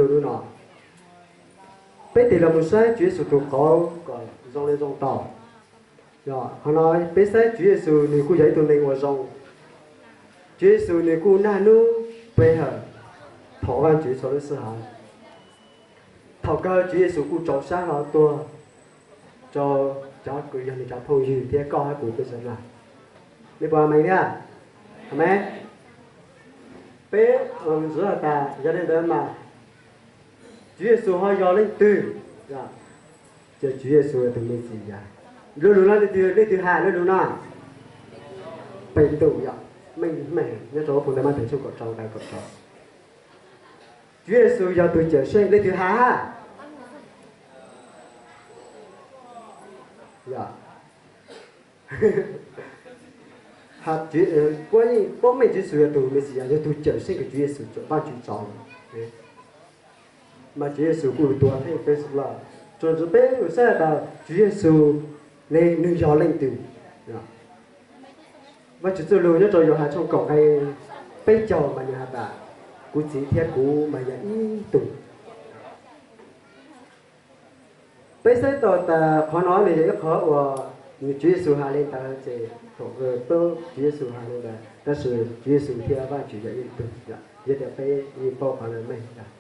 Hnub no peb tig los mus saib Tswv Yexus tus qauv kom zoo li zoo tau. Qhov no peb saib Tswv Yexus nws kuj yog ib tug neeg uas zoo. Tswv Yexus nws kuj naj hnub peb hawm thov Vajtswv txhua lub sij hawm. Thaum kawg Tswv Yexus kuj tsaus sab hlo tuag rau cov uas yog nws cov phooj ywg thiab koj thiab kuv peb sawv daws. Nej puas meej thiab? Amees. Peb ntxiv has tas yog li ntawd mas Tswv Yexus ho yog leej twg? Ces Tswv Yexus yog tus Mexiyas. Lo lus no leej twg, leej twg hais lo lus no? Petus yom, meej meej nyob rau phau ntawv Mathais tshooj kaum rau nqai kaum rau. Tswv Yexus yog tus cawm seej, leej twg hais? Yog, paub meej Tswv Yexus yog tus Mexiyas, yog tus cawm seej kws Tswv Yexus tso, Vajtswv tso. Mas Tswv Yexus kuj tuav theej peb xwb los, tsuas ntxiv peb lus saib tas Tswv Yexus ne nws yog leej twg. Vajtswv txuj lug nyob rau Yauhas tshooj kaum nqai peb caug mas nws has tas, kuv Txiv thiab kuv mas yog ib tug. Peb saib tau tas qhov no nws yog ib qhov uas nws Tswv Yexus hais li ntawd ces thaum Tswv Yexus hais li ntawd tab sis Tswv Yexus thiab Vajtswv yog ib tug, yog tias peb yeej paub qhov no meej tas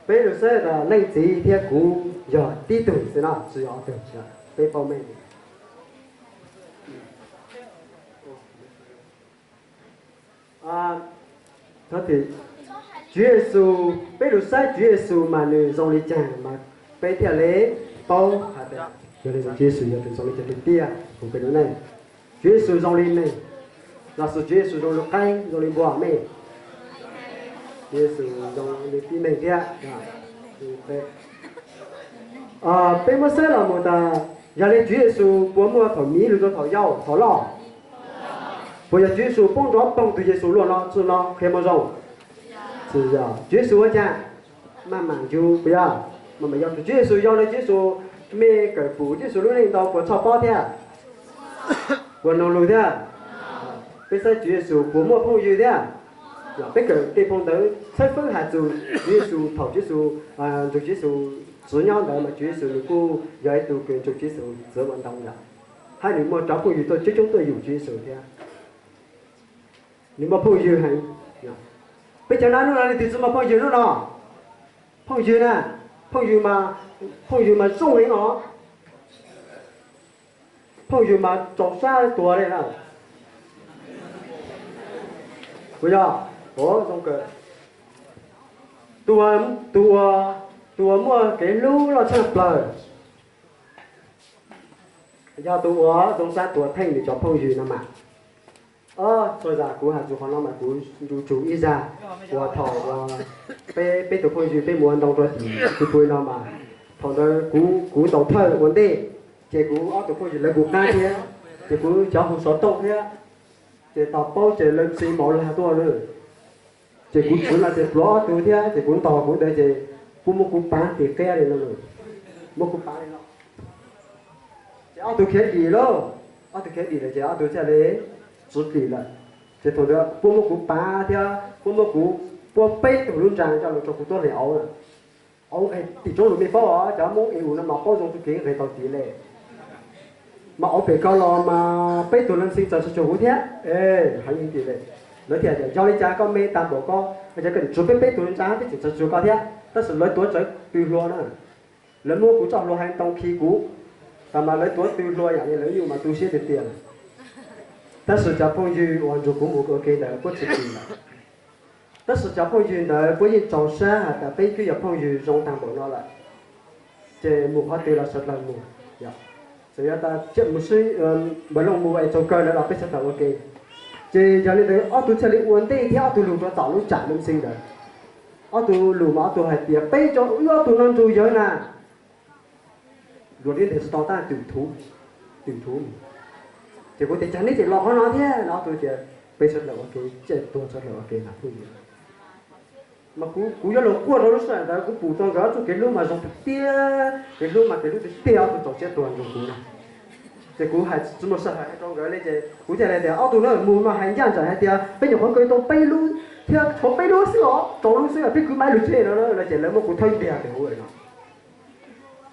peb lus saib tas leej txiv thiab kuv yog tib tug xwb no, tsis yog ob tug, peb paub meej. Tswv Yexus, peb lus saib Tswv Yexus mas nws zoo li cas mas peb thiaj li paub hais tias yog li Tswv Yexus yog tus zoo li cas tiag tiag hauv peb lub neej. Tswv Yexus zoo li neeg, los sis Tswv Yexus zoo li qaib, zoo li npua me? Tswv Yexus zoo li tib neeg thiab. Peb muab saib los mus tas yog li Tswv Yexus puas muaj thaum miv lug rau thaum yau thaum loj? Puas yog Tswv Yexus poob nrov poog tug Yexus luaj no txug no qhia muaj zoo? Tsis yog. Tswv Yexus ua cas? Maj mam yug puas yog? Maj mam yog. Thaum Tswv Yexus yau no Tswv Yexus me kawm pum Tswv Yexus lub neej ntau puas tshoj pob thiab? Puas noog lug thiab? Peb saib Tswv Yexus puas muaj phooj ywg thiab? Peb kawm tej phau ntawv txhawb fawb has txug Tswv Yexus thaum Tswv Yexus nrug Tswv Yexus txwv nyob ntawd mas Tswv Yexus nws kuj yog ib tug kws nrug Tswv Yexus txwv ua ntau yam, hab nws muaj cov phooj ywg tuaj coob coob tuaj yug Tswv Yexus thiab. Nws muaj phooj ywg heev. Peb cov nab hnub no leej twg tsis muaj phooj ywg hnub no? Phooj ywg na, phooj ywg mas, phooj ywg mas zoo heev os. Phooj ywg mas tsaus sab tuag li na. Puas yog? Zoo kawg. Tus uas, tus uas muaj kev hlub loj tshaj plawg yog tus uas zoo sab tuag theej nws cov phooj ywg no mas. Txhua zag kuv has txug qhov no mas kuv ncu tsug ib zag uas thaum uas peb, peb tus phooj ywg peb mus ua ntoo rau tim tw pui no mas, thaum ntawd kuv, kuv ntaus thawj ua ntej, ces kuv ob tug phooj ywg lawv kuv qab thiab, ces kuv cov hu xov tooj thiab, ces tog paub ces lawv txi mauv lag tuaj na. Ces kuv txwv no ces pluav ob tug thiab ces kuv ntog kuv ntawd ces puab muab kuv pav tim qab li no, muab kuv pav li no. Ces ob tug khiav dim lauj, ob tug khiav dim lawm ces ob tug thiaj li txwv dim lawm. Ces thaum ntawd puab muab kuv pav thiab puab muab kuv puab peb tug lub nra coj los rau kuv tuab neeg auv. Auv nqeg tim roob lug mej paub os, cov Moob E U no mas paub zoo txuj kev nqeg tau tid le. Mas auv pem ko los mas peb tug leej xeev txawv tsis tsuag huv thiab. Hais yeej tim le, lawv thiaj tias yog li cas koj me tag npaum ko, yog koj dim tsuag peb peb tug ntsa peb tseem txawv tsuag koj thiab. Tab sis lawv tuav tsawv tw hlua na, lawv muab kuv txoj hlua haiv ntoo khi kuv, tas mas lawv tuav tw hlua yam li lawv nyuj mas tu siab tiag tiag. Tab sis cov phooj ywg uas nrug kuv mus ua ke ntawd puab tsis tim lawm. Tab sis cov phooj ywg ntawd puab yeej tsaus sab has tas peb twb yog phooj ywg zoo tag npaum no lawm, ces mus qhov twg los sawv dlawg mus. Txawm yog tas mus sib npaws looj mus es tsaus kawg lawm los peb sawv dlawg ua ke. Ces yog li ntawd ob tug thiaj li ua ntej thiab ob tug lug rau tom lub tsam Leej Xeev ntawd. Ob tug lug mas ob tug hais tias peb tso wb ob tug no nrug yawg na. Luag li ntawd tsis tau tab twm thuv, twm thuv. Ces kuv tias cas neb tseem los qhov no thiab no, ob tug tias peb sawv dlawg ua ke, caij tuag sawv dlawg ua ke na phooj ywg. Mas kuv, kuv yuav luag quaj rau lub sij hawm ntawd kuv pum tau nkawd ob tug kev hlub mas zoo tiag tiag, kev hlub mas kev hlub tiag tiag, ob tug tsaus siab tuag nrug kuv na. Ces kuv hais tsis muaj sij hawm hais rau nkawd li ces kuv thiaj li tias ob tug na mus mas hais ncaj nraim hais tias peb nyuam qhuav kawg tau peb lub Thiab tshuav peb lub xwb os, rau lub xwb os, peb kwv maiv lug tsev no no ces lawv muab kuv thawb ntiag tes huv no.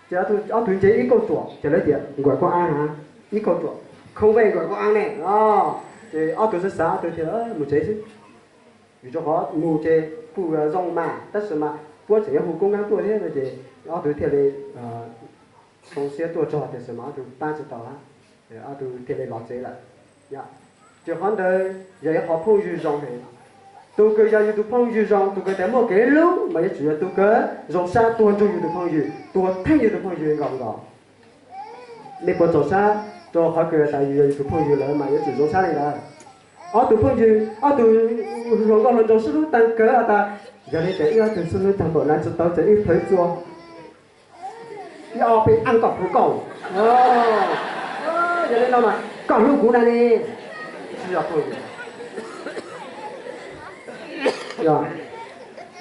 Ces ob tug nce ib kauj ruam ces lawv tias nkuam kuj ab na, ib kauj ruam, khoo vej nkuam kuj ab ne. Ces ob tug xav xav ob tug thiaj mus tsev xwb. Vim rau qhov mus ces kuj zoo mas tab sis mas puab tseem yuav hu koob nab tuaj thiab no ces ob tug thiaj li zoo siab tuaj txog tiam sis mas ob tug pab tsis tau, ob tug thiaj li los tsev lawm. Ces qhov ntawd yog ib qhov phooj ywg zoo heev. Tus kws yog yus tus phooj ywg zoo, tus kws tas muaj kev hlub mas yuav tsum yog tus kws zoo sab tuag nrug yus tus phooj ywg, tuag theej yus tus phooj ywg nkaus nkaus. Nej puas txaus sab rau qhov kws tas yus yog yus tus phooj ywg lawm mas yuav tsum zoo sab li ntawd. Ob tug phooj ywg, ob tug hluas nkauj hluas nraug sib hlub tag kawg has tas, yog li ces wb ob tug sib hlub tag npaum na tsis tau ces wb thawv txua ib ob peb ab kom kuv kaum. Yog li no mas koj hlub kuv na ne. Tsis yog phooj ywg.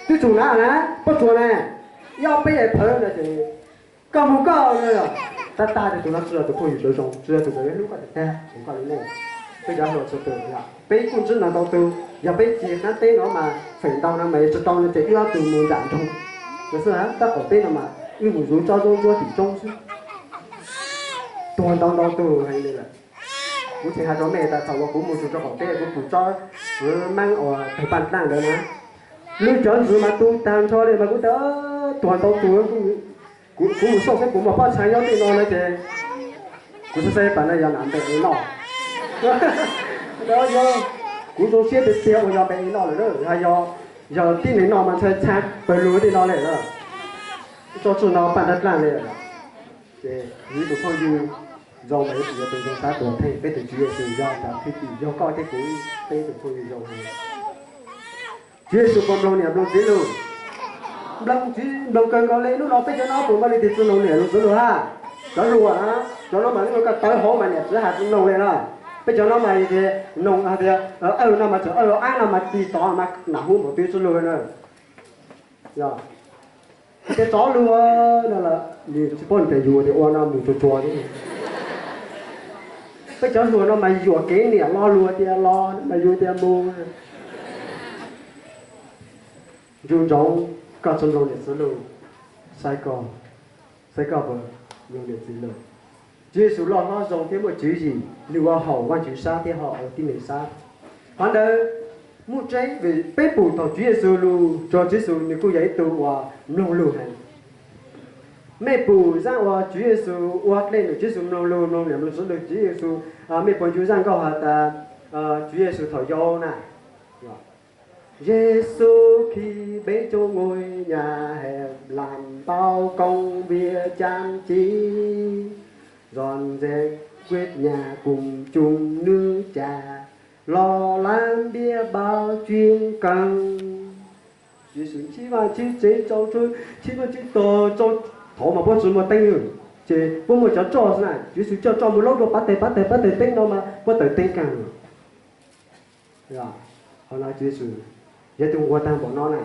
Twb tsum na na, pob tsuas na, ib ob peb phawv no ces koj mus koj. Tab tag tus no tsis yog tus phooj ywg sawv zoo, tsis yog tus kws yuav hlub koj tiag tiag, koj li nej. Peb cov hluas txhua tus, peb kuj ntsib ntau tus, yog peb ci hnab teb no mas feem ntau no mas yuav tsis tau no ces wb ob tug mus nram nroog. Tab qaum teb no mas wb mus zuv tsob zaub ntsuab tim roob xwb. Tuag ntau ntau tus heev li lawm. Kuv tseem hais rau mej tas thaum uas kuv mus txog rau qaum teb kuv pum tsob txiv meeb uas tawg paj dlaaj ntawd na, lub cov ntxwv mas tu tag nrho li mas kuv tas tuag ntau tus. Kuv mus xauj saib puas muaj pob txha nyob tej no na ces kuv saib saib pas no yog nam npe no. Kuv zoo siab tiag tiag uas yog npe no lawm, yog tib neeg no mas ntshai txha pawg lug tej no li. Tsob tsuj no paj dlaaj dlaaj li. Ces yus tus phooj ywg zoo mas yuav tsum yog tus zoo sab tuag theej. Peb tus Tswv Yexus yog cov thwj tim, yog koj thiab kuv peb tus phooj ywg zoo heev. Tswv Yexus puas mloog niam mloog txiv lug? Mloog, mloog kawg nkaus li. Hnub no peb cov no puas muaj leej twg tsis mloog niam mloog txiv lug hab? Cov hluas na, cov no mas hnub no koj tawv hauv mas niam txiv has tsis mloog li na. Peb cov no mas tias mloog hais tias awj no mas tseem awj, ab no mas tig tod mas nam hu npaum twg tsis lug na. Yog tias tsov lug no los nws tsis paub nws tias yus tias ua no mus tsuag tsuag li. Peb cov hluas no mas yuam kev niam lo lug tias los mas yus tias mus. Ncu ntsoov koj tsis mloog niam txiv lug, saib koj, saib koj puas mloog niam txiv lug. Tswv Yexus loj hlob zoo thiab muaj tswv yim, nws ua haum Vaajtswv sab thiab ho ua tib neeg sab. Qhov ntawd muaj tseeb vim peb pum thaum Tswv Yexus lug, tsuas Tswv Yexus nws kuj yog ib tug uas mloog lug heev. Mej pum zaaj uas Tswv Yexus ua dlej ntawm Tswv Yexus mloog lug, mloog niam mloog txiv lug Tswv Yexus, mej puas ncu zaaj nkauj has tas Tswv Yexus thaum yau na, Giê-xu khi bế trong ngôi nhà hẹp làm bao công việc chăm chỉ, dọn dẹp quét nhà cùng chung nước trà, lo lắng biết bao chuyến cần. Tswv Yexus ntsib vaj ntsib tsev, tau tswv ntsib vaj ntsib tog, tau, thaum mas puab tsis muaj teeb, ces puab muaj cov roj xwb na, Tswv Yexus coj roj mus laub rau pab teg pab teg pab teg teeb no mas puab tawm teeb kaag. Qhov no Tswv Yexus yog tus nquag taag npaum no na.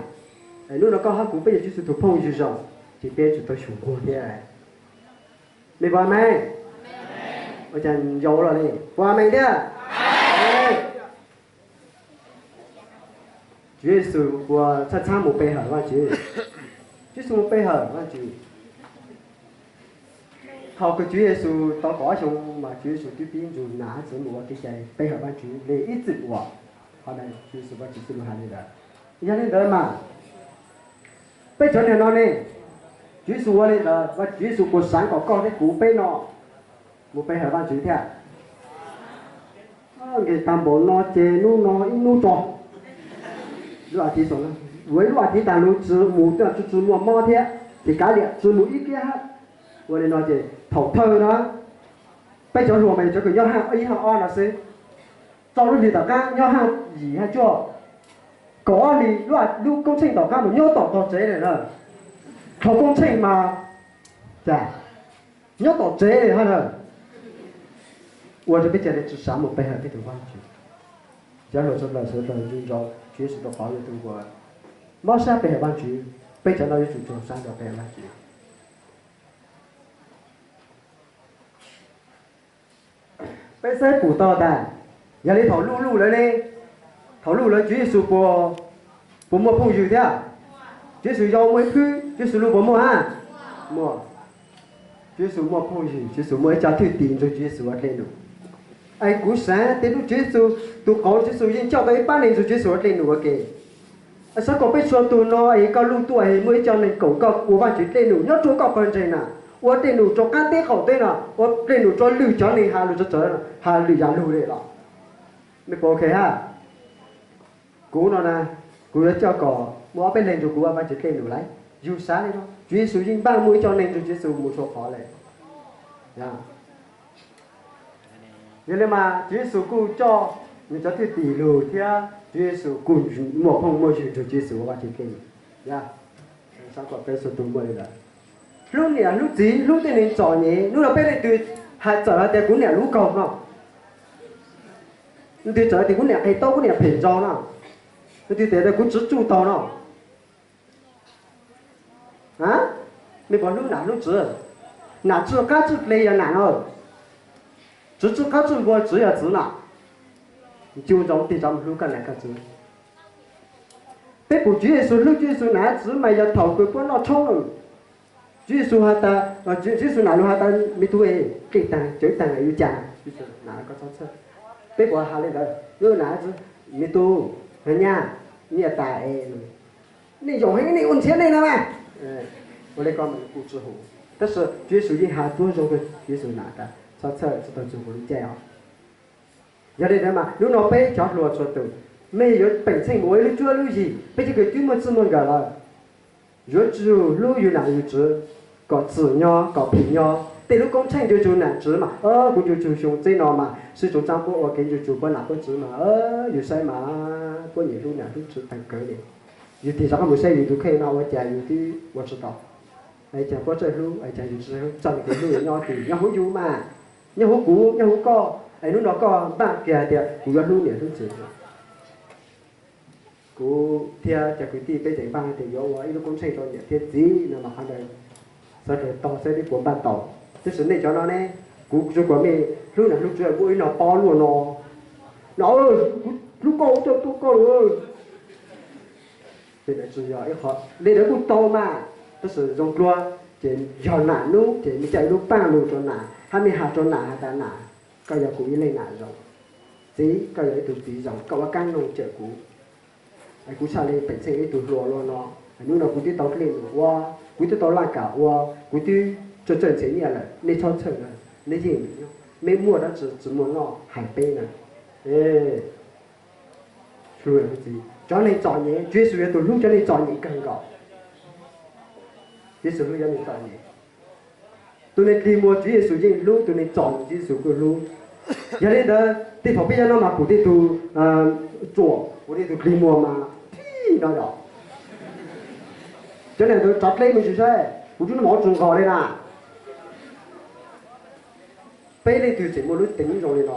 Hnub no koj hab kuv peb yog Tswv Yexus tus phooj ywg zoo, ces peb yuav tsum tau xyum nquag thiab. Mej puas meej? Ua cas yau los li, puas meej thiab? Tswv Yexus puas txhaj txhab mus pe hawm Vaajtswv? Tswv Yexus mus pe hawm Vaajtswv. Thaum kws Tswv Yexus tau kaum ob xyoo mas Tswv Yexus twb pib nrug nam hab txiv mus ua kev cai pe hawm Vaajtswv le ib txwm uas, qhov ntawd Tswv Yexus Vaajtswv txuj lug has li ntawd. Yog li ntawd mas peb cov niag no ne, Tswv Yexus ua li ntawd, Tswv Yexus puas xaav kom koj thiab kuv peb no mus pe hawm Vaajtswv thiab? Nqis taag npaum no ces hnub no ib hnub tso, lub as thiv, ua ib lub as thiv taag lug tsi mus, tsi muaj mob thiab, ces kav liam tsi mus ib pliag hab. Ua li no ces thaum thawj na, peb cov hluas mas yog cov kws nyob haaj ib haaj ob no xwb. Txog lub hlis tom qaab nyob haaj yim haaj cuaj, kaum ob hlis lub koob tsheej tom qaab mas nyob tom tog tsev lawm na. Thaum koob tsheej mas cas nyob tom tsev hab na. Ua rau peb ca le tsi xaav mus pe hawm peb tug Vaajtswv. Cov hluas sawv daws sawv daws ncu ntsoov Tswv Yexus rau qhov yog tus uas mob sab pe hawm Vaajtswv, peb cov no yuav tsum tsaug sab nrug pe hawm Vaajtswv. Peb saib pum tau tas, yog li thaum luj luj lawm ne, thaum luj lawm Tswv Yexus puas Puas muaj phooj ywg thiab? Tswv Yexus yog muaj ib phwb, Tswv Yexus lub puas muaj hab? Muaj. Tswv Yexus muaj phooj ywg, Tswv Yexus muaj ib co thwj tim nrug Tswv Yexus ua dlej num. Es kuv xav tias lub Tswv Yexus tus qauv, Tswv Yexus yeej coj tau ib pab neeg nrug Tswv Yexus ua dlej num ua ke. Xav kom peb txhua tus no es koj lub tuaj es muaj ib co neeg koom koj ua Vajtswv dlej num nyob rua koj pawg ntseeg na, ua dlej num rua qab teb qaum teb no, ua dlej num rua lwm cov neeg has lug tsawv tsawv, has lwm yam lug le los. Mej puas ok hab? Kuv no na, kuv yuav coj kom muaj ob peb leeg nrug kuv ua Vajtswv dlej num lawm. Yug xav le no, Tswv Yexus yeej npaj muaj ib co neeg nrug Tswv Yexus mus txhua qhov le. Yog le mas Tswv Yexus kuj coj nws cov thwj tim lug thiab Tswv Yexus kuj muaj phooj muaj ywg nrug Tswv Yexus ua Vajtswv dlej num. Xav kom peb txhua tus muaj le ntawd. Hlub niam hlub txiv, hlub tej neeg txom nyem. Hnub no peb leej twg hais txawm hais tias kuv niam lub kaug no? Leej twg txawm tias kuv niam qhis taub, kuv niam phem ntso no? Leej twg tias kuv tsi tsuj taug no? Mej puas hlub nam hlub txiv? Nam txwj qab txwj dle yog nam no. Txiv txwj qab txwj npua txiv yog txiv no. Ncu ntsoov tig tov mus hlub koj nam koj txiv. Peb pum Tswv Yexus hlub Tswv Yexus nam txiv mas yog thaum kws puab noj tshoob lawm. Tswv Yexus has tas, Tswv Yexus nam lug has tas, me tub, dlej taag cawv taag yus cas? Tswv Yexus nam, koj txhob txhawj. Peb puas has le ntawd? Nam txiv, me tub, nyaj, nyiaj tas es nej yoom heev, nej ua ntxhiab nej na mas. Ua le ko mas kuj tsi hum, tab sis Tswv Yexus yeej has tuab zoo rua Tswv Yexus nam tas, txhob txhawj, tsi tau txug kuv lub caij os. Yog le ntawd mas hnub no peb cov hluas txhua tus, mej yuav peem txheej mus ua ib lub cuab lub yig, peb cov kws twb muaj txij muaj nkawm lawm, yuav tsum hlub yug nam yug txiv, kom txwm nyob kom phim nyob. Tej lub koob tsheej ncu tsug nam txiv mas, kuv ncu tsug xyoo txeb no mas sib tsoov tsaab puab ua kev ncu tsug puab nam puab txiv mas, yus saib mas puab nyiam hlub nam hlub txiv taag kawg le. Yus tig rov qab mus saib yus tus kheej no ua cas yus twb ua tsi tau. Es cas puab txawj hlub, es cas yus tsi txawj hlub, nyob huv yus mas, nyob huv kuv, nyob huv koj, es hnub no koj npaj kiag hais tias kuv yuav hlub niam hlub txiv. Kuv thiab cov kwv tij peb tseem npaj hais tias yuav ua ib lub koob tsheej rau niam thiab txiv no mas qhov ntawd sawv daws tog saib peb puas npaj tau. Tab sis nej cov no ne, kuv tsuas kom mej hlub nam hlub txiv, muaj ib no pob luaj no, no, kuv hlub koj, kuv coj tuaj koj lawm. Tej ntawd tsi yog ib qho, le ntawd kuj tau mas, tab sis zoo dluab ces yog nam nub ces mej coj ib lub paaj lug rua nam hab mej has rua nam has tas nam, koj yog kuv ib leej nam zoo, txiv koj yog ib tug txiv zoo, koj ua kaab noog cawm kuv. Kuv txhaj le peem txheej ib tug hluas luaj no, hnub no kuv twb tau dlej num ua, kuv twb tau laj kam ua, kuv twb txawj txawj ntxhe nyiaj lawm, nej txhob txhawj na, nej yeej nyob, mej muaj dlaab tsi tsi muaj noj hais peb na. Cov neeg txom nyem, Tswv Yexus yog tus hlub cov neeg txom nyem kawg nkaus. Tswv Yexus hlub cov neeg txom nyem. Tus neeg dlig muag Tswv Yexus yeej hlub, tus neeg txom nyem Tswv Yexus kuj hlub. Yog le ntawd tej thaum peb nyob no mas pum tej tug ruam, pum tej tug dlig muag mas thib no yom. Cov neeg ntawd rov dleb mus tsis saib, kuv tub nub mov tsis nqos li na. Peb leej twg tseem muaj lub teev zoo li no,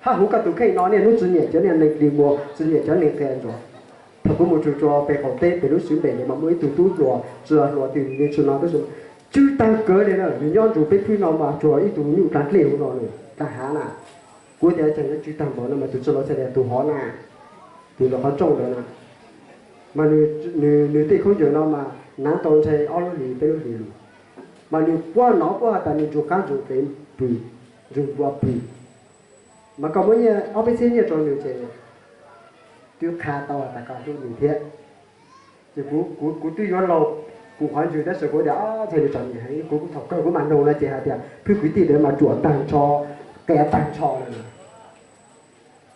hab huv koj tus kheej no niaj hnub tsis nyiam cov niag neeg dlig muag, tsis nyiam cov neeg qias ntsuag. Thaum kuv mus txug rua pem qaum teb pem lub swv npem ntawd mas muaj ib tug tub hluas, tsis hluas twg, nws tsis no tab sis tswv taag kawg li na, nws nyob nrug peb phwb no mas tsuas ib tug nyuj dlaag dlej huv no nws dlaag hav na. Kuv tias cas yuav tswv taag npaum no mas tus tsi los txhais tias tus hov na, tus los qhov rooj ntawd na. Mas nws tej khaub ncaws no mas naav tau ntshe ob lub hlis peb lub hlis lug. Mas nws puab nov puab has tas nws nrug qaab nrug qev pw, nrug npua pw. Mas koj muab nyiaj ob peb txhiab nyiaj rua nws ces twb qha tau has tas koj hlub nws thiab. Ces kuv twb yuav laug, kuv qhov ntswg tab sis kuv tias txhais nws txom nyem heev, kuv thaum kawg kuv mam noog no ces hais tias phwb kwv tij ntawd mas ruam taag nrho, qias taag nrho lawm.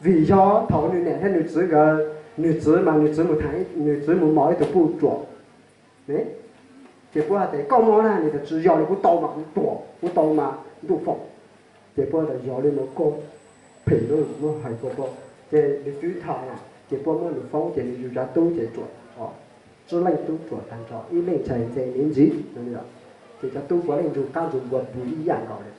Vim yog thaum nws niam thiab nws txiv nkawd, nws txiv mas nws txiv mus thaam, nws txiv mus mos ib tug puj ruam. Ces puab has tas koj mos na, nws tas tsis yog li, kuv tau mas kuv ruam, kuv tau mas ntuj foom. Ces puab tas yog li no koj phem lawm, muab hais rua koj. Ces nws twb tham na, ces puab muab nws foob ces nws yug cov tub ces ruam, tsib leej tub ruam taag nrho, ib leej ntshai ntse niv ntxiv. Ces cov tub puav leej nrug qaab nrug npua pw ib yam nkaus li.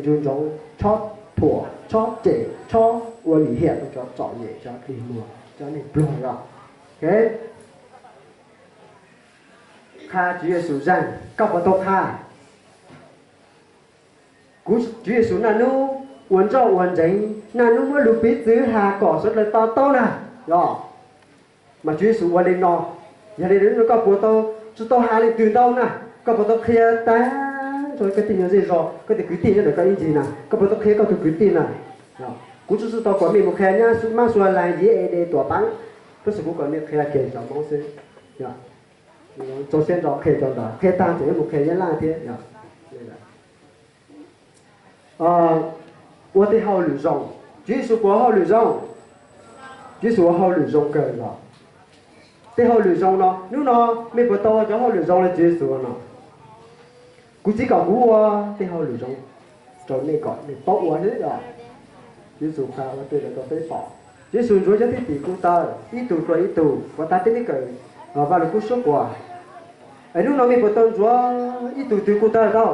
Nrug ntsoov, tshob thuam, tshob cem, tshob ua lim hiam rau cov txom nyem, cov dlig muag, cov neeg pluag yog. Qha Tswv Yexus zaaj, koj puas tau qha? Kuv Tswv Yexus naj nub ua ntsoj ua ntseev, naj nub muab lug piv txwv has kom sawv dlawg to taub na, yog. Mas Tswv Yexus ua li no, yog li no koj puas tau, tsis tau hais leej twg ntau na, koj puas tau qhia tag nrho koj tej nyuag zej zog, koj tej kwv tij nyob ntawm koj ib ncig na, koj puas tau qhia koj tus kwv tij na? Kuv tsis tau kom nej mus qhia nyab mab sua las yiv e de tuam paab, tab sis kuv kom nej qhia kiag cov Hmoob xwb. Tso siab ntso qhia cov ntawd, qhia tag tseem yuav mus qhia nyab laj thiab. Ua tej hauj lwm zoo. Tswv Yexus puas ua hauj lwm zoo? Tswv Yexus ua hauj lwm zoo kawg los. Tej hauj lwm zoo no, hnub no mej puas tau ua cov hauj lwm zoo li Tswv Yexus no? Kuv txiv kom kuv ua tej hauj lwm zoo rau nej kom nej paub ua xwb os. Tswv Yexus qha ua tej ntawd rau peb pom. Tswv Yexus ntxuav cov thwj tim ko taw ib tug dlua ib tug, puas tas peb twb kawm Vaj Lug Kub suab quas. Es hnub no mej puas tau ntxuav ib tug twg ko taw tau?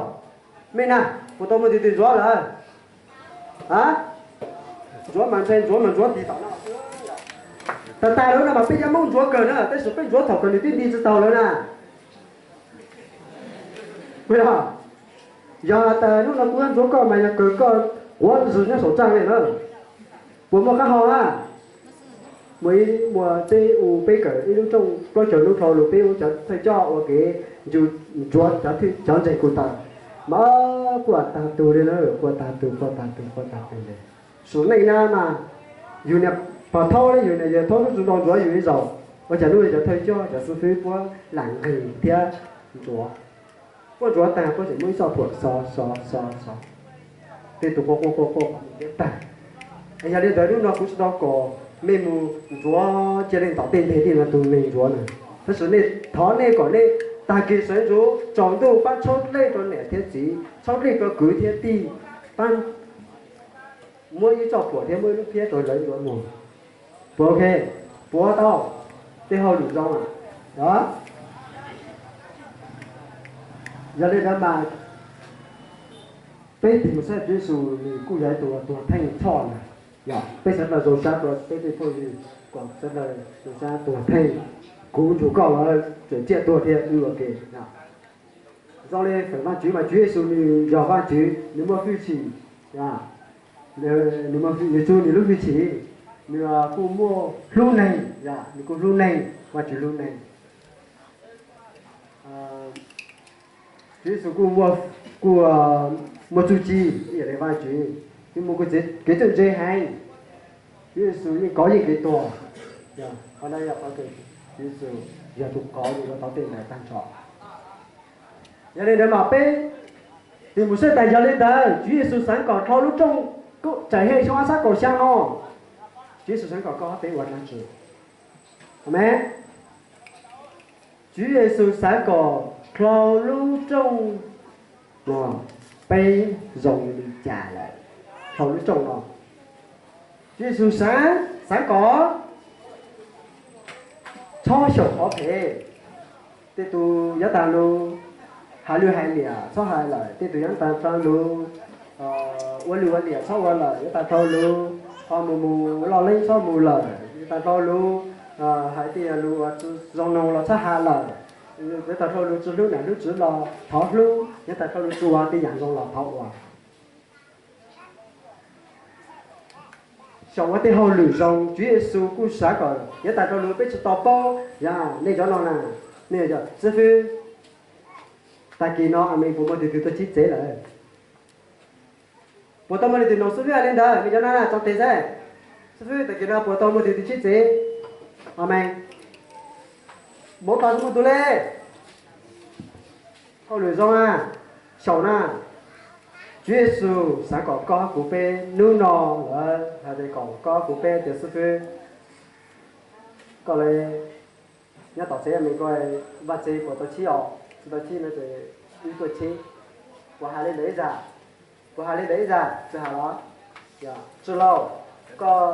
Mej na, puas tau muaj twg twg ntxuav lawm? A, ntxuav mas ntshe ntxuav mas ntxuav tiv tom no. Tag tag lawm no mas peb cov Hmoob ntxuav kawg na, tab sis peb ntxuav thaum kawg nws twb nti tsis taus lawm na. Yog tas hnub no kuv ntxuav koj mas yog kawg koj quav zws nyob saum tsaaj li na. Puas muaj qab hau na? Muaj ib muaj teb u peb kawm ib lub rooj plaub caug hnub dhau los peb ua cov thawj coj ua kev ntsuas cov ntseeg ko taw, mas quaj tag tug li na, quaj tag tug, quaj tag tug, quaj tag tug li. Saum nej na mas yus niam pog thaub, yus niam yawg thaub tub tsis tau ntxuav yus ib zaug, ua cas hnub no cov thawj coj cov xib fwb puab lam nqis thiab ntxuav. Puab ntxuav tag puab tseem muaj ib txoj phuam xov xov xov xov, tej tus quaj quaj quaj quaj thiab tag. Yog li ntawd hnub no kuv tsis tau kom mej mus ntxuav cia li tom tej nteg tej no tus neeg ntxuav na. Tab sis nej thov nej kom nej tag kis sawv ntxuv tsaus ntuj pab tshawb dlej rau niam thiab txiv, tshawb dlej rau kwv thiab tij, pab muab ib txoj phuam thiab muab ib lub phiab rau lawv ntxuav mus. Puas ok? Puas ua tau tej hauj lwm zoo? Yog li ntawd mas peb tig mus saib Tswv Yexus nws kuj yog ib tug uas tuag theej tshoj na. Peb sawv daws zoo sab rau peb tej phooj ywg, kom sawv daws zoo sab tuag theej. Kuv nrug koj los tseem ciaj tuag thiab wb ua ke. Zoo li feem Vaajtswv mas Tswv Yexus nws yog Vaajtswv, nws muaj hwj chim, nws txug nws lub hwj chim, nws kuj muaj hlub neeg, nws kuj hlub neeg, Vaajtswv hlub neeg. Tswv Yexus kuj, kuj muaj txuj ci ib yam li Vaajtswv, nws muaj kev txawj ntse heev. Tswv Yexus yeej kov yeej kev tuag. Qhov no yog qhov Tswv Yexus yog tus kov nws ua tau tej ntawd tag nrho. Yog li ntawd mas peb tig mus saib tas yog li ntawd Tswv Yexus xaav kom dlhau lub rooj tsam he xyoo ob sab kaum xyaa no, Tswv Yexus xaav kom koj peb ua dlaab tsi? Amees. Tswv Yexus xaav kom dlhau lub rooj no peb zoo li cas lawm? Dlhau lub rooj no Tswv Yexus xaav, xaav kom txhob xyaum qhov phem. Tej tus yav tag lug hais lwj hais liam txhob hais lawm, tej tus yav tag lug ua lwj ua liam txhob ua lawm, yav tag lug ho mus mus loj leeb txhob mus lawm, yav tag lug hais tej yam lug uas tsi zoo noog los txhob has lawm, yav tag lug tsi hlub nam hlub txiv los thov hlub, yav tag lug tsi ua tej yam zoo los thov ua. Xyaum ua tej hauj lwm zoo, Tswv Yexus kuj xav kom yav tag lug peb tsi tau paub. Yog nej cov no na, nej yog xib fwb, tag kis no amees puas muaj tug twg tuaj tshib tsev lawm? Puas tau muaj leej twg noog xib fwb hais li ntawd? Nej cov no tso tes saib. Xib fwb, tag kis no puas tau muaj tug twg tshib tsev? Amees. Muab tau tsi muaj tug le. Hauj lwm zoo na, xyaum na. Tswv Yexus xav kom koj hab kuv peb hnub no lawm hais tias kom koj hab kuv peb tias xib fwb, koj le nyob tom tsev amees koj, Vaj Tse puas tau tshib os? Tsi tau tshib no ces wb tuaj tshib. Puas has li ntawd ib zag? Puas has li ntawd ib zag? Tsi has los? Tsi lauj, koj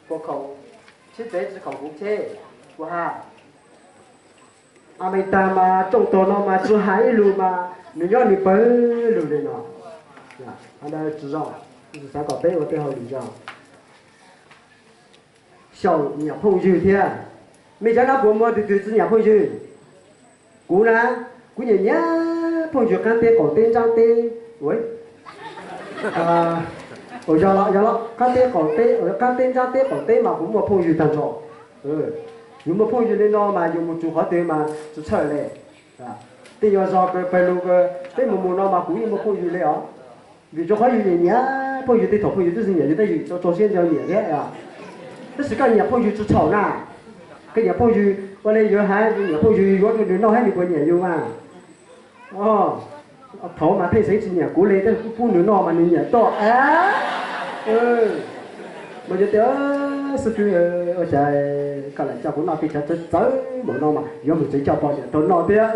puas khoom tshib tsev tsi khoom kuv tsheb? Puas has? Amees tag mas rooj tog no mas tsi has ib lus mas nws nyob nws pawg lug li no. Qhov ntawd tsi zoo. Yexus xav kom peb ua tej hauj lwm zoo. Xyaum nyiam phooj ywg thiab. Mej cov no puas muaj tug twg tsi nyiam phooj ywg? Kuv na, kuv nyiam nyiam phooj ywg qaab teb qaum teb ntsaab teb. Yog los, yog los, qaab teb qaum teb, qaab teb ntsaab teb qaum teb mas kuv muaj phooj ywg tag nrho. Yus muaj phooj ywg li no mas yus mus txug qhov twg mas tsis txhawj li. Tej nyuag zog kawg pawg lug kawg peb mus mus no mas kuv yeej muaj phooj ywg li os. Vim rau qhov yus nyiam nyiam phooj ywg, tej thaum phooj ywg twb tsis nyiam yus tab yus tso tso siab nco nyiam thiab. Tab sis koj nyiam phooj ywg tsis txhaum na. Koj nyiam phooj ywg ua li yuav hais, nyiam phooj ywg yuav rau nws noj thiab nws puas nyiam yus mas. Thaum mas pheej xeev tsis nyiam kuv li, tab sis kuv pub nws noj mas nws nyiam tuaj. Mas yuav tias xib fwb, ua cas koj lam coj kuv noj tej chaw txawv txawv npaum no mas yuav mus tsev coj poj niam rau noj thiab.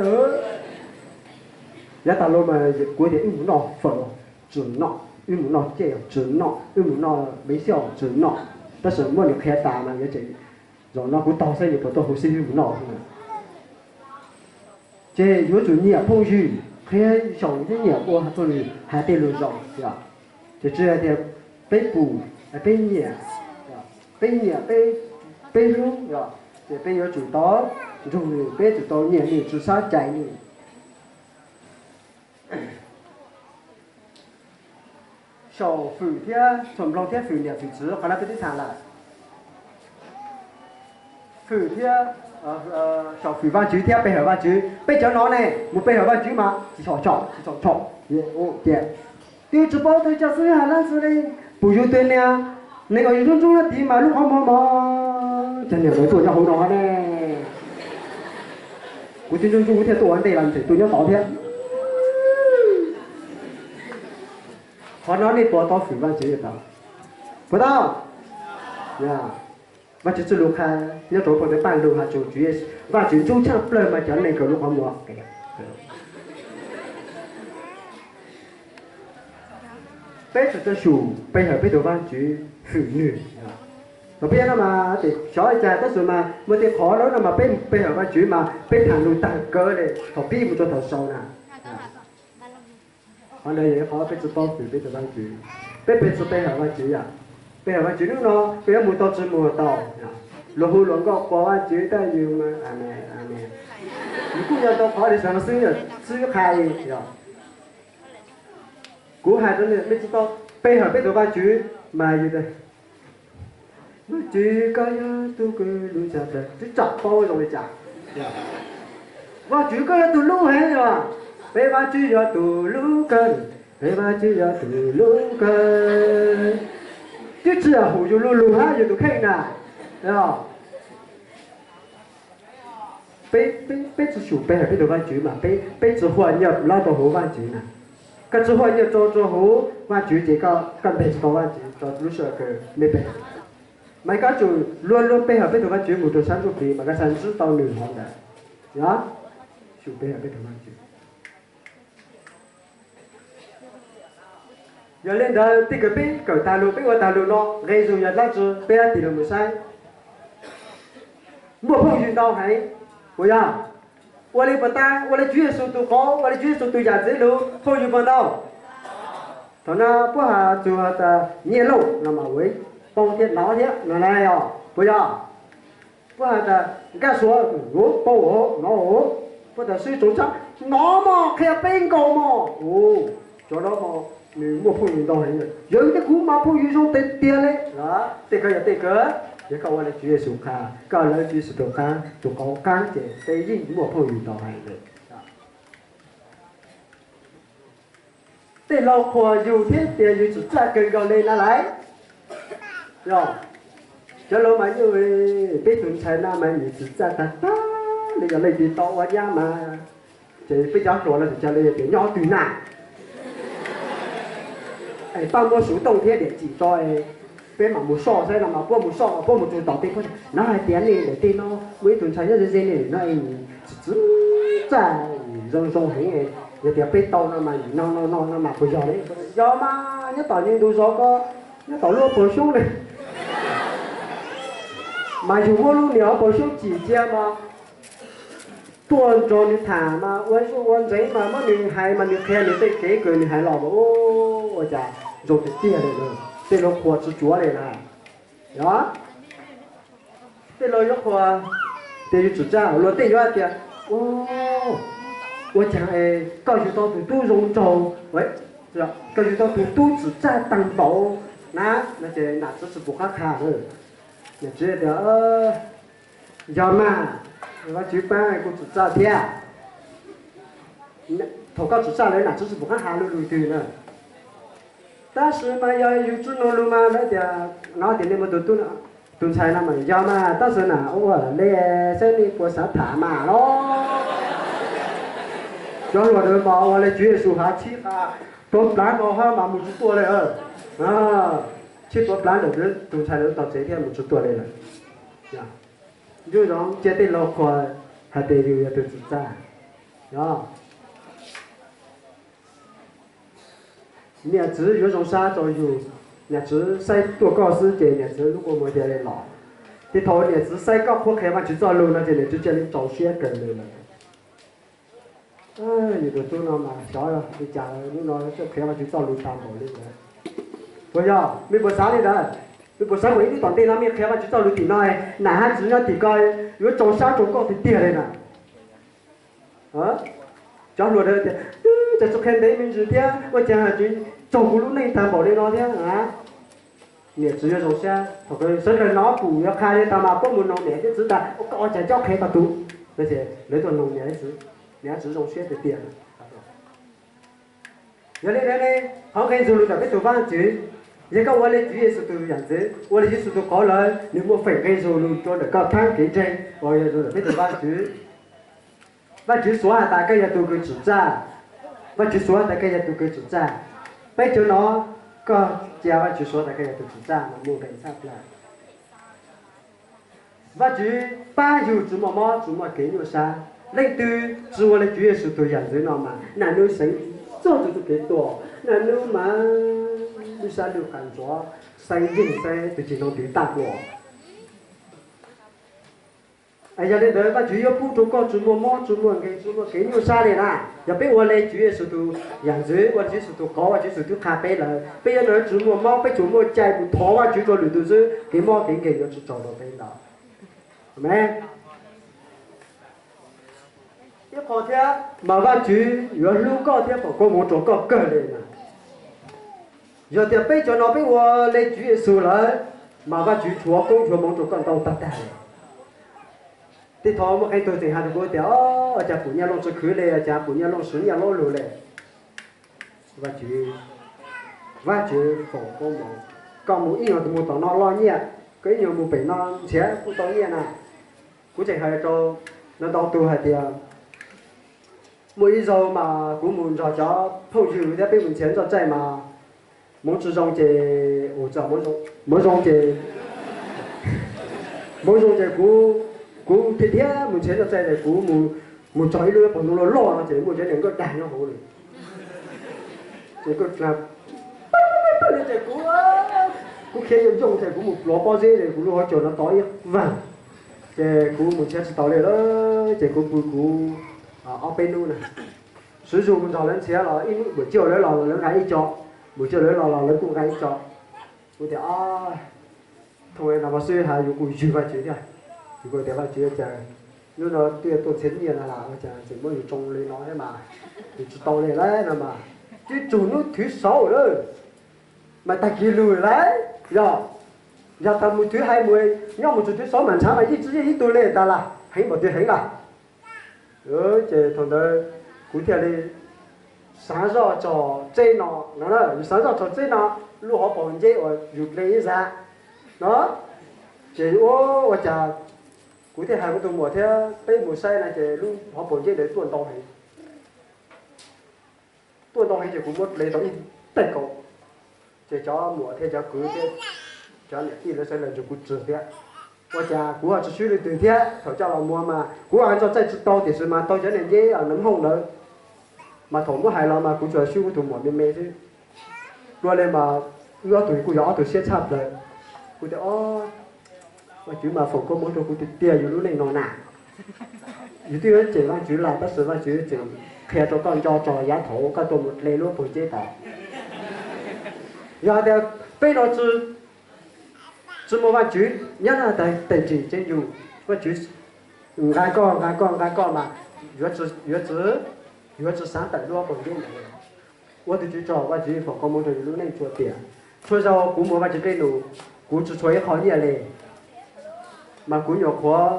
Yav tas los mas kuv tias wb mus noj fawm tsis noj, wb mus noj cej tsis noj, wb mus noj me xyoj tsis noj. Tab sis muab nws qhia tas mas yuav tsum, zaum no kuv tog xwb yuav puas tuaj hu xib fwb mus noj. Ces yuav tsum nyiam phooj ywg, qhia xyaum thiab nyiam ua phooj ywg hais tej lus zoo. Ces tsis hais tias peb pum, peb nyiam, peb nyiam, peb hlub, ces peb yuav tsum tau nrug nws, peb tsum tau nyiam nws, tsum xav cais nws. Xyaum fwm thiab txhuam nploog thiab fwm niam fwm txiv qhov no peb twb tham lawm. Fwm thiab, xyaum fwm Vajtswv thiab pe hawm Vajtswv, peb cov no ne mus pe hawm Vajtswv mas tsis txhaum, tsis txhaum, tsis txhaum. Ces twb tsis paub twb coj xwb hais lab xwb li, pum yus twg niag, neeg uas yus ntsub ntsub nyob tid mas lub qhov muag mog, cas niam lawv tuaj nyob hauv no ne. Kuv twb ntsub ntsub kuv thiaj tuaj ua ntej los tseem tuaj nyob tod thiab. Qhov no nej puas tau fwm Vajtswv tau? Puas tau? Vajtswv txoj lus qha nyob rau phau ntawv Paj Lug has tsum Vajtswv ntsub tshaj plawg mas cov neeg kawg lub qhov muag. Peb tsum tau xyum pe hawm peb tus Vajtswv, fwm nws. Thaum peb nyob no mas xyov li cas tab sis mas muaj tej qhov no mas peb pe hawm Vajtswv mas peb tham lus tag kawg li thaum pib mus rau thaum xaus na. Qhov ntawd yog qhov peb tsis paub fwm peb tus Vajtswv, peb peb tsis pe hawm Vajtswv yom. Pe hawm Vajtswv hnub no peb yuav mus tau tsis mus tau, luag hu luag nkauj quas Vajtswv tab yus, amen, amen. Yus kuj yog tau qhov li xav xwb, xwb qha li yog. Kuv hais rau nej, peb tsis tau pe hawm peb tus Vajtswv mas yus tias, Vajtswv koj yog tus kws lub tshaj plaws, twb tsis paub zoo li cas. Vajtswv koj yog tus lub heev os, peb Vajtswv yog tus lub kawg, peb Vajtswv yog tus lub kawg. Twb tsis yog hum yus lub lug hab yus tus kheej na. Peb, peb tsis xyum pe hawm peb tus Vajtswv mas peb, peb tsis huaj nyiaj los rau hauv Vajtswv na. Koj tsis huaj nyiaj rau rau hauv Vajtswv ces koj npeg tsis tau Vajtswv rau lub sij hawm kawg me peg. Mas koj tsum luag luag pe hawm peb tus Vajtswv mus rau sab ntsuj plig mas koj xav ntsib tau nws hov ntawd. Yog, xyum pe hawm peb tus Vajtswv. Yog li ntawd tej kws peb kawm tag lug peb ua tag lug no nqe zug yog dlaab tsi, peb tig lug mus saib. Muaj phooj ywg ntau heev, puas yog? Ua li puas tau? Ua li Tswv Yexus tus qauv, ua li Tswv Yexus tus yam ntxiv lug, phooj ywg puas ntau? Thaum no puab has txug tas nyiaj looj no mas ua poob thiab hnov thiab no na, puas yog? Puab has tas nkaj suav, poob hnov, puab tas sib tsoov tshab, hnov mog, qhia peb nkaus mog. Cov no mog, nws muaj phooj ywg ntau heev. Yog tej kuv mas phooj ywg zoo tiag tiag li. Tej kawg yog tej kawg, yog koj ua li Tswv Yexus qha, koj lawv Tswv Yexus tus qaab, tus qauv qaab ces peb yeej muaj phooj ywg ntau heev li. Tej laug qhuas yus thiab tias yus tsim txaj kawg nkaus li na lais. Cov laug mas, peb tus ntxhais no mas nws tsim txaj tag tag li, yog leej twg tau ua nyab mas, ces peb cov hluas no tsis tas li tias nyob twg na. Pab muab xuv tooj thiab diam tsim tso, peb mam mus soj saib no mas puab mus soj mas puab mus txug tom tej puab, no hais tias nej ntawm tej no muaj ib tug ntxhais nyob ze ze ne no, tsim txaj zoo zoo heev, yog tias peb tau no mas no no no no mas puas yog li? Yog mas, nyob tom nws ntug zos ko, nyob tom lub hauv paus xyoob ne. Mas yus muab lub niag hauv paus xyoob tsim cia mas tuaj nrog nws tham mas ua ntseeg mas muab nws hais mas nws qhia nws tej kev kws nws hais los mas ua cas zoo tiag tiag li. Tej laug qhuas tsis tsuav li na. Yog, tej laug yuav qhuas tias yus tsim txaj, luag tej yuav hais tias ua caag es koj yug tau tus tub zoo nraug, koj yug tau tus tub tsim txaj taag npaum na, no ces nam txiv tsis pum qab qha. Nam txiv tias Yog mas, Vajtswv pab kuv tsum txaj thiab. Thaum koj tsum txaj lawm nam txiv tsis pom qab has lus lus twg na. Tab sis mas yog yus tsis nug lus mas lawv tias, no tias nej muaj tus tub, tus ntxhais no mas yog mas, tab sis na ua le saib nej puas xav tham mas los. Cov hluas ntawd mas ua le Tswv Yexus hav tsib qa, tuav plhav no hab mas mus tsis tuaj le. Tsib tuav plhav ntawm tus ntxhais lawv tog tsev thiab mus tsis tuaj le lawm. Nco ntsoov cia tej laug qhuas hais tias yus yog tus tsum txaj. Niam txiv yuav zoo sab rau yus, niam txiv saib tuaj koj xwb ces niam txiv lub kua muag cia li los. Ces thaum niam txiv saib koj qhuab qhia Vajtswv txoj lus no ces niam txiv cia li txaus siab kawg li lawm. Yus tus tub no mas xyov li cas hnub no txawj qhia Vajtswv txoj lus tag npaum li ntawd. Puas yog? Mej puas xav li ntawd? Mej puas xav kom ib hnub tom ntej no mej qhia Vajtswv txoj lus tim no, nam hab txiv nyob tim ko yuav txaus sab rau koj tiag tiag li na. Cov hluas ntawd tias, cas tsis qhia ntev me ntsis thiab ua cas tsis txaus kuv lub neej tag npaum li no thiab. Niam txiv yuav zoo siab, sawv daws hnov pum yuav qha li tag mas puab mus noog niam thiab txiv tas, koj ua cas cob qhia koj tub? Lawv tuaj noog niam thiab txiv, niam txiv zoo siab tiag tiag. Yog li ntawd ne, qhov nqe ntxuag lus ntawm peb tus Vajtswv, yog koj ua le Tswv Yexus tus yam ntxwv, ua le Yexus tus qauv lawm, nws muaj feem nqe ntxuag lus rau ntawm koj thab kev ntseeg uas yog ntawm peb tus Vajtswv. Vajtswv suav has tas koj yog tus kws tsum txaj. Vajtswv suav has tas koj yog tus kws tsum txaj. Peb cov no, koj cia Vajtswv suav tas koj yog tus tsum txaj mas muaj nqe tshaj plaws. Vajtswv pab yug tsis muaj mob tsis muaj kev nyuaj sab. Leej twg tsis ua le Tswv Yexus tus yam ntxwv no mas nam nub seev txog tus txuj kev tuag, nam nub mas lub sab lub qas ntsuav, xeeb yeej xeeb tus ceg noog twv tag ua. Yog li ntawd Vajtswv yuav pub rau koj tsis muaj mob tsis muaj nkeeg tsis muaj kev nyuaj sab li na. Yog peb ua le Tswv Yexus tus yam ntxwv, ua Tswv Yexus tus qauv, ua Tswv Yexus twb qha peb lawm, peb yuav tsis muaj mob, peb tsuas muaj cai mus thov Vajtswv rau lwm tus xwb, kev mob kev nkeeg yuav tsis txaus rau peb ntawd. Amees. Ib qho thiab mas Vajtswv yuav hlub koj thiab foom koob hmoov rau koj kawg li na. Yog tias peb cov no peb ua le Tswv Yexus lawm, mas Vajtswv tshuav koob tshuav hmoov rau koj ntau tag tag li. Tej thaum muaj qee tug tseem hais rau kuv tias, o, cas pum Nyiaj Looj tsis khwv li, cas pum Nyiaj Looj siv Nyiaj Looj lug li. Vajtswv, Vajtswv foom koob hmoov, koj mus ib nyuag mus tom no loj nyiaj, koj ib nyuag mus pem no nrhiav kuj tau nyiaj na. Kuv tseem hais rau ntau ntau tug hais tias, muaj ib zaug mas kuv mus nrog cov phooj ywg thiab peb mus nrhiav zaj txaij mas hmoov tsis zoo ces, ua txog hmoov zoo ces, hmoov zoo ces kuv, kuv thiaj thiab mus nrhiav zaj txaij ces kuv mus, mus txog ib lub pob ntoo loj loj no ces muaj cov niag nkawj dag nyob hauv li. Ces kuv, ces kuv, kuv khiav yooj yooj ces kuv mus pluav pob zeb ces kuv lub hauv caug no to ib vag. Ces kuv mus nrhiav tsis tau li lawm ces kuv pw kuv ob peb hnub na. Swv zug mus nrog lawv nrhiav los ib hnub npam cuaj lawv los lawv nqa ib co, npam cuaj lawv los los lawv kuj nqa ib co. Kuv tias, o, thaum no mas xwb has yus kuj ywg Vajtswv thiab. Yus kuj tias Vajtswv cas hnub no twb tuaj nrhiav nyiaj no las ua cas tseem muab yus tsoo li no thiab mas, yus tsis tau li lawm no mas, twb txog hnub thwv saud lawm mas tag kis lug lawm. Yog, yog tas mus thwv hais mus, nyob mus txog thwv saud mas ntshav mas yeej tsis yeej ib tug li tas las heev npaum twg heev las. Ces thaum ntawd kuv thiaj li xav zoj txog txeb no no, yus xav zoj txog txeb no, lub hauv paus nceb uas yus dle ib zag no, ces ua, ua cas kuv thiaj hais kuv tus muam thiab peb mus saib no ces lub hauv paus nceb ntawd tuaj ntau heev. Tuaj ntau heev ces kuv muab dle tau ib teg kaus. Ces cov muam thiab cov kwv thiab cov niam tij lawv sawv daws nrug kuv tswv thiab. Ua cas kuv ho tsis swb leej twg thiab, thaum coj los muag mas kuv ho ntxo txaij tsis tau tiam sis mas tau cov niag nceb nws mloog ntawd. Mas thaum muab hais los mas kuv tsuas swb kuv tus muam me me xwb. Dua li mas wb ob tug kuj yog ob tug siab tshaj plaws. Kuv tias, o, Vajtswv mas foom koob hmoov rau kuv tiag tiag yus lub neej no na. Yus twb yuav cem Vajtswv lawm tab sis Vajtswv tseem qhia rau koj nco txog yav thaum koj tuaj mus dle lub paus nceb tod. Yog hais tias peb no tsis muaj Vajtswv nyob nrog tes tsim tseeb yus, Vajtswv nqa koj nqa koj nqa koj mas yuav tsis, yuav tsis xav tawm lub paus nceb ntawd. Ua tus Tswv tsaug, Vajtswv foom koob hmoov rau yus lub neej txhua tiam. Txhua zaus kuv mus Vajtswv dej num, kuv tsis tshuav ib qho nyiaj li, mas kuv nyuam qhuav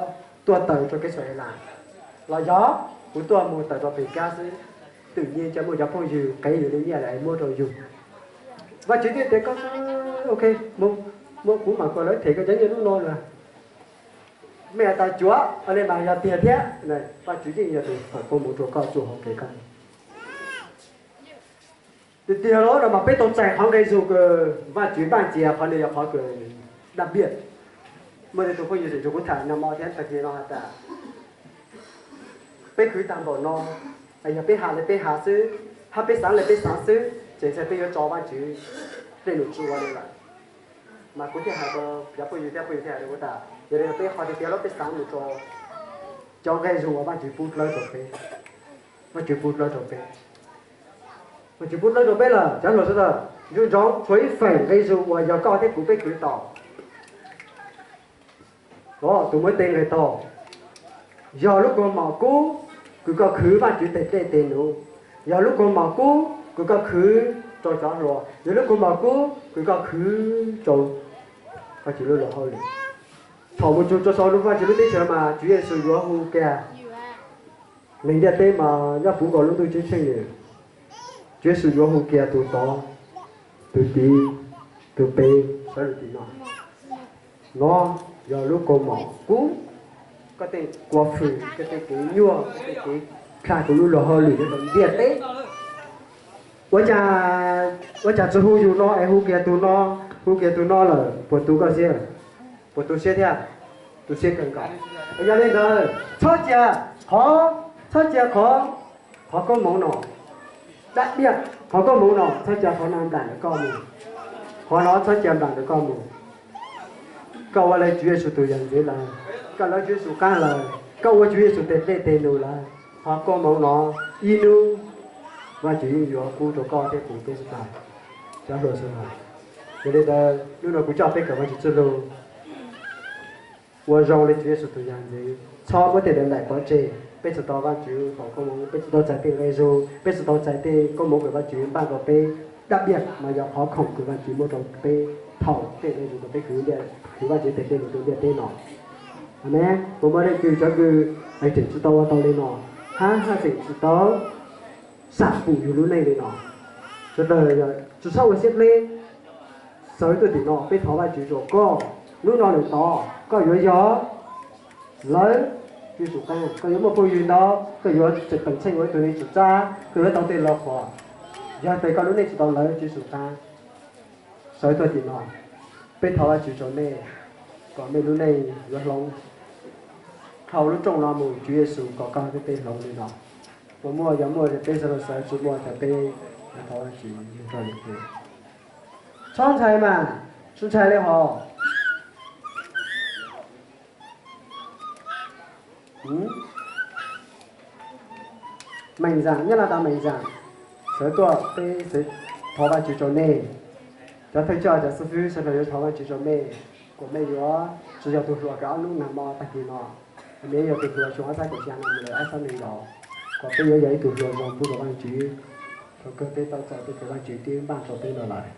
tuaj tawm rau kev xav lam, los yog kuv tuaj mus tawm rau pem kab xwb, twm nyij cov muaj cov phooj ywg qev yus li nyiaj lawm es muab rau yus. Vaj Tswv thiaj tias koj, ok, mus, mus kuv mam kom lawv them koj cov nyiaj lub no lawm. Mej has tas cuav li mas yog tiag thiab, Vaj Tswv yeej yog tus foom koob hmoov rau koj txuj hauv kev koj. Tiag tiag los no mas peb tau txais qhov nqe zug kws Vaj Tswv npaj cia, qhov no yog qhov kws dab npiaj. Muaj tej tug phooj ywg tseem nrog kuv tham nag hmo thiab tag kis no has tas, peb khwv tag npaum no, yog peb has li peb has xwb, hab peb xaav li peb xaav xwb ces ntshai peb yuav tso Vaj Tswv dej num tsi ua li lawm. Mas kuv thiaj hais rau cov phooj ywg thiab phooj ywg thiaj hais rau kuv tas, yog li peb qhov tiag tiag los peb xaav mus rau cov nqe zug uas Vaj Tswv pub dlawb rau peb. Vaj Tswv pub dlawb rau peb. Vaj Tswv pub dlawb rau peb lawm cov hluas sawv daws, nco ntsoov tshuav ib feem nqe zug uas yog koj thiab kuv peb khwv tau. Tus muaj ib teg nqe taug, yog lub kua mom kub kws koj khwv Vaj Tswv tes dej tes num, yog lub kua mom kub kws koj khwv rau cov hluas, yog lub kua mom kub kws koj khwv rau Vaj Tswv lub luag hauj lwm. Thaum mus txug rau saum lub Vaj Tswv lub teb chaws mas Tswv Yexus yuav hu kiag neeg ntiaj teb mas nyob puv nkaus lub ntuj ceeb tsheej lawm. Tswv Yexus yuav hu kiag tus tod, tus tid, tus pem sawv lug tim no. No yog lub kaus mom kub, koj tej kua fwm, koj tej kev nyuaj, koj tej kev dlha kuv lub luag hauj lwm nyob rau ntiaj teb. Ua cas, ua cas tsis hu yus no es hu kiag tus no, hu kiag tus no lawm puas tu koj siab? Puas tu siab thiab? Tu siab kawg nkaus. Yog li ntawd txhob cia qhov, txhob cia qhov, qhov koob hmoov no dab diaj, qhov koob hmoov no txhob cia qhov no nplaim ntawm koj mus. Qhov no txhob cia nplaim ntawm koj mus. Koj ua li Tswv Yexus tus yam ntxwv lawm, koj lawv Tswv Yexus qaab lawm, koj ua Tswv Yexus tes dej tes num lawm, qhov koob hmoov no ib hnub Vaajtswv yeej yuav pub rau koj thiab kuv tub txhua tus, cov hluas sawv daws. Yog li ntawd hnub no kuv coj peb kawm Vaajtswv txuj lug ua zoo li Tswv Yexus tus yam ntxwv, txhob muab tej ntawd nplaim pov tseg. Peb txhua tau Vaajtswv foom koob hmoov, peb txhua tau txais tej nqe zug, peb txhua tau txais tej koob hmoov kws Vaajtswv npaj rau peb. Dab diaj mas yog qhov khoom kws Vaajtswv muab rau peb thaum tej nqe zug kws peb khwv, khwv Vaajtswv tes dej num rau ntiaj teb no. Amees. Puas muaj leej twg cov kws tseem tsis tau ua tau li no, hab haj tseem tsis tau sam pum yug lub neej li no? Sawv daws tsis txhob ua siab dleb, sawv tuaj tim no peb thov Vaajtswv rua koj. Hnub no lawm tod koj yuav yog lawv Tswv Yexus qaab, koj yuav muaj phooj ywg ntau, koj yuav tseem peem tsheej ua ib tug neeg txawv txab, koj yuav tau tej lug qhuas. Yog tes koj lub neej tsis tau lawv Tswv Yexus qaab, sawv tuaj tim no, peb thov Vaajtswv rua mej, kom mej lub neej yuav hloov. Dhau lub rooj no mus Tswv Yexus kom koj tej hloov li no. Puas muaj? Yog muaj ces peb sawv daws sawv, tsis muaj ces peb thov Vaajtswv rua li. Txhob ntshai mas, tsis ntshai li hos. Meem Xaam, Nyab Laj tas Meem Xaam, sawv tuaj peb thov Vaajtswv rua mej. Cov thawj coj cov xib fwb sawv daws yuav thov Vaajtswv rua mej, kuas mej yuav tsis yog tug hluas kws ob hnub nag hmo tag kis no, mej yog tug hluas xyoo ob txhiab kaum xya no mus lawm ob txhiab nees nkaum, kuas peb yuav yog ib tug hluas zoo pub rua Vaajtswv, thaum kawg peb tau txais tej kws Vaajtswv twb npaj rua peb no lawm.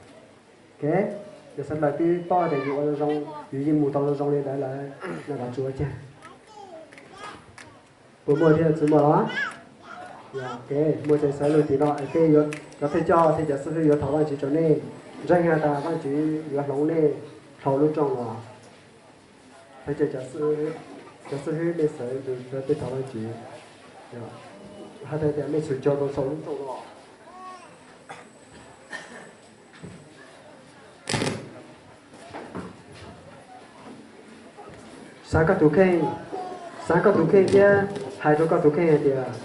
Yog sawv daws twb paub tas yus ua zoo, yus yeej mus tau zoo zoo li ntawd lawm, no los tsuav cag. Puas muaj thiab tsis muaj los? Muaj ces sawv lug tim no es peb, cov thawj coj thiab cov xib fwb yuav thov Vaajtswv rua nej. Ntseeg has tas Vaajtswv yuav hloov nej dhau lub rooj no. Thawj coj, cov xib fwb nej sawv ntawd peb thov Vaajtswv. Has tas mej txhum caug rua saum lub rooj no. Xaav koj tus kheej, xaav koj tus kheej thiab hais rua koj tus kheej hais tias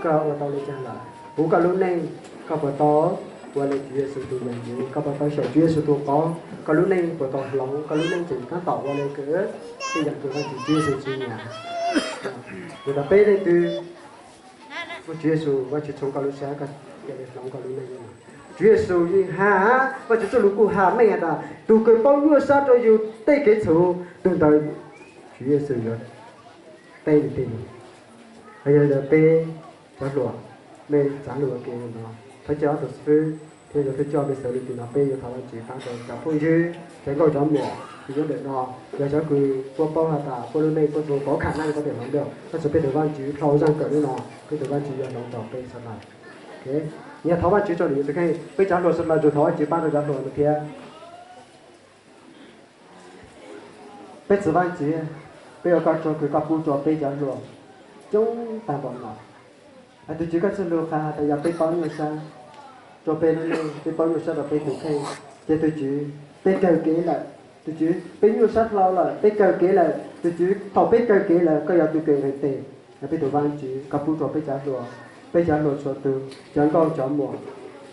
koj ua tau li cas lawm. Puv koj lub neej, koj puas tau ua li Tswv Yexus tus yam ntxwv, koj puas tau xyaum Tswv Yexus tus qauv, koj lub neej puas tau hloov, koj lub neej tseem tab tom ua li kws tej yam kws Vaajtswv, Tswv Yexus tsis nyiam. Yog tas peb leej twg pub Tswv Yexus, Vaajtswv txhoov koj lub sab, koj cia li hloov koj lub neej. Tswv Yexus yeej has, Vaajtswv txuj lug kuj has meej has tas tug kws paub nyuaj sab rua yug tej kev txhum, tug ntawd Tswv Yexus yuav teb nws tej lug. Yog li ntawd peb cov hluas, mej txav lug ua ke no, thov caw ob tug xib fwb Thiab yog thawj coj peb xav li tim no peb yuav thov Vajtswv pab rau cov phooj ywg, cov nkauj cov muam kws nyob ntawm no, yog cov kws puab paub has tas puab lub neej puab tsuas kov kham nab li koj tias hloov lawm, tab sis peb thov Vajtswv dhau zaj kawm li no, peb thov Vajtswv yuav hloov tau peb sawv daws. Yog thov Vajtswv tso lwm yus tus kheej, peb cov hluas sawv daws tsuas thov Vajtswv pab rau cov hluas no thiab. Peb txwv Vajtswv, peb ua koj tsaug kws koj pub rua peb cov hluas coob tag npaum no. Tus Tswv koj txuj lug qha tas yog peb paub nyuaj sab rua peb lub neej, peb paub nyuaj sab rua peb tus kheej, ces tus Tswv peb kawg kev lawm. Tus Tswv peb nyuaj sab hlo lawm, peb kawg kev lawm. Tus Tswv thaum peb kawg kev lawm koj yog tus kws nqis tes. Peb tus Vajtswv koj pub rua peb cov hluas, peb cov hluas txhua tug, cov nkauj cov muam,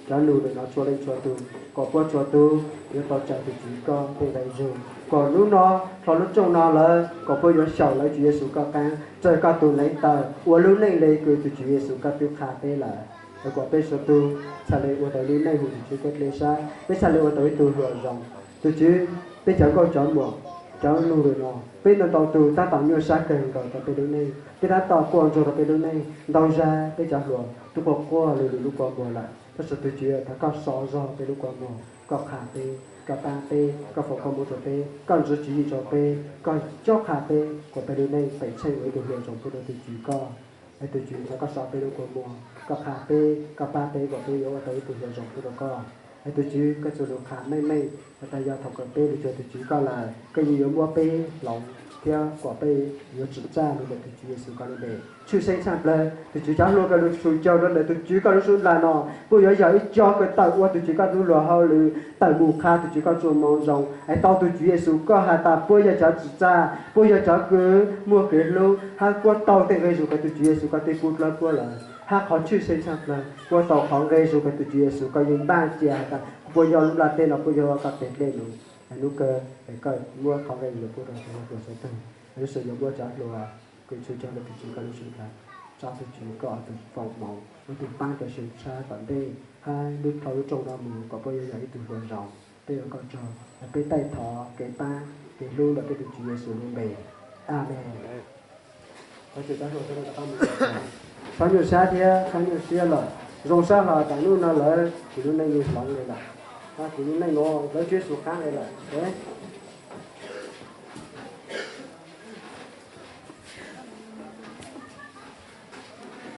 cov nus lwm no txhua leej txhua tug, kom puab txhua tug yuav tau tsaws tus Tswv koj tej nqe zug, kom hnub no dhau lub rooj no lawm kom puab yuav xyaum lawv Tswv Yexus koj qaab, raws koj tus neev taw ua lub neej le kws tus Tswv Yexus koj twb qha peb lawm. Kom peb txhua tug txhaj le ua tau lub neej hum tus Tswv koj dle sab, peb txhaj le ua tau ib tug hluas zoo. Tus Tswv, peb cov nkauj cov muam, cov nus lwm no, peb ntau ntau tug tab tom nyuaj sab kawg nkaus rua peb lub neej, peb tab tom quaj ntsuag rua peb lub neej. Ntau zag peb cov hluas twb quaj quaj lwm lwm lub kua muag lawm, tab sis tus Tswv thov koj so zog peb lub kua muag, koj qha peb, koj pab peb, koj foom koob moov rua peb, koj ntxiv tswv yim rua peb, koj cob qha peb kom peb lub neej pem tsheej ua ib tug hluas zoo pub rua tus Tswv koj. Es tus Tswv thov koj so peb lub kua muag, koj qha peb, koj pab peb kom peb yuav ua tau ib tug hluas zoo pub rua koj. Es tus Tswv koj txuj lug qha meej meej has tas yog thaum kawg peb lug cuag tus Tswv koj lawm koj yeej yuav muab peb hloov thiab kom peb yuav tsim txaj lug ntawm tus Tswv Yexus koj lub npe. Tshwj xeeb tshaj plawg tus Tswv cov hluas kws lug sum caug rua ntawm tus Tswv koj lub suab ndlaag no, puab yuav yog ib co kws tawm ua tus Tswv koj tub hluas hauj lwm, tawm mus qha tus Tswv koj txuj moo zoo. Es tau tus Tswv Yexus koj has tas puab yog cov tsim txaj, puab yog cov kws muaj kev hlub, hab puab tau tej nqe zug kws tus Tswv Yexus koj twb pub dlawb puab lawm. Hab qhov tshwj xeeb tshaj plawg puab tau qhov nqe zug kws tus Tswv Yexus koj yeej npaj cia has tas puab nyob lub nplaj teb no puab yuav ua koj tes dlej lug. Hnub kawg koj muab qhov nqe zug pub rua cov hluas txhua tug, lub sij hawm yuav muab cov hluas kws tshwj caug rua tus Tswv koj lub suab ndlaag tso tus Tswv koj ua tus foom moov, ua tus paab rua sab thaum ntej hab lub dhau lub rooj no mus kom puab yuav yog ib tug hluas zoo. Peb ua koj tsaug, peb taij thov kev pab kev hlub ntawm peb tus Tswv Yexus lub npe. Amees. Txhob nyuaj sab thiab txhob nyuaj siab lawm. Zoo sab hlo tas hnub no lawm kuv lub neej yeej hloov le lawm, hab kuv lub neej nuav lawv Tswv Yexus qaab le lawm.